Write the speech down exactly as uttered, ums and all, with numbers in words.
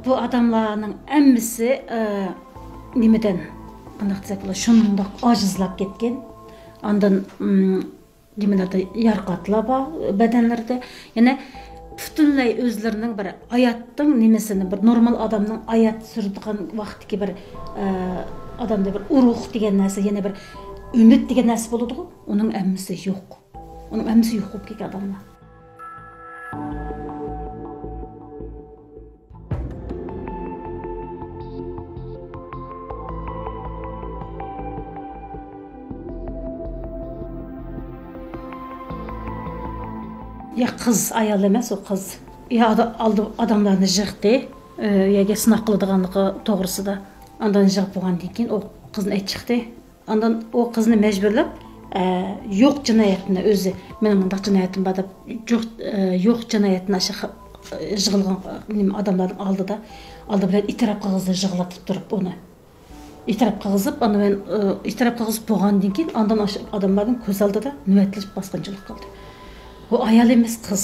بۇ ئادەملەرنىڭ ھەممىسى، ئە، نېمىدىن، قانداق دېسەك بولار، شۇنداق ئاجىزلاپ كەتكەن. ئاندىن، ئىم، نېمىلەردە يارىقاتلار بار بەدەنلىرىدە. يەنە پۈتۈنلەي ئۆزلىرىنىڭ بىر ھاياتنىڭ نېمىسىنى، بىر نورمال ئادەمنىڭ ھايات سۈرىدىغان ۋاقتىكى بىر، ئە، ئادەمدە بىر ئۇرۇق دېگەن نەرسە، يەنە بىر ئۈمىد دېگەن نەرسە بولىدىغۇ، ئۇنىڭ ھەممىسى يوق. ئۇنىڭ ھەممىسى يوق بولۇپ كەتكەن ئادەملەر. يا قىز، ئايال ئەمەس ئۇ قىز. يا ئادا-، ئالدى ئادەملەرنى يىغدى، ئە، يەرگە سىناق قىلىدىغانلىقى توغرىسىدا. ئاندىن يىغىپ بولغاندىن كېيىن ئۇ قىزنى ئېلىپ چىقتى. ئاندىن ئۇ قىزنى مەجبۇرلاپ، ئە، يوق جىنايەتنى ئۆزى، مېنىڭ مۇنداق جىنايەتىم بار دەپ، يوق، ئە، يوق جىنايەتنى ئاشۇ خا-، يىغىلغان، نېمە، ئادەملەرنىڭ ئالدىدا، ئالدى بىلەن ئېتىراپ قىلغۇزدى يىغلىتىپ تۇرۇپ ئۇنى. ئېتىراپ قىلغۇزۇپ، ئاندىن مەن، ئە، ئېتىراپ قىلغۇزۇپ بولغاندىن كېيىن، ئاندىن ئاشۇ ئادەملەرنىڭ كۆز ئالدىدا نۆۋەتلىشىپ باسقۇنچىلىق قىلدى. بۇ ئايال ئەمەس، قىز.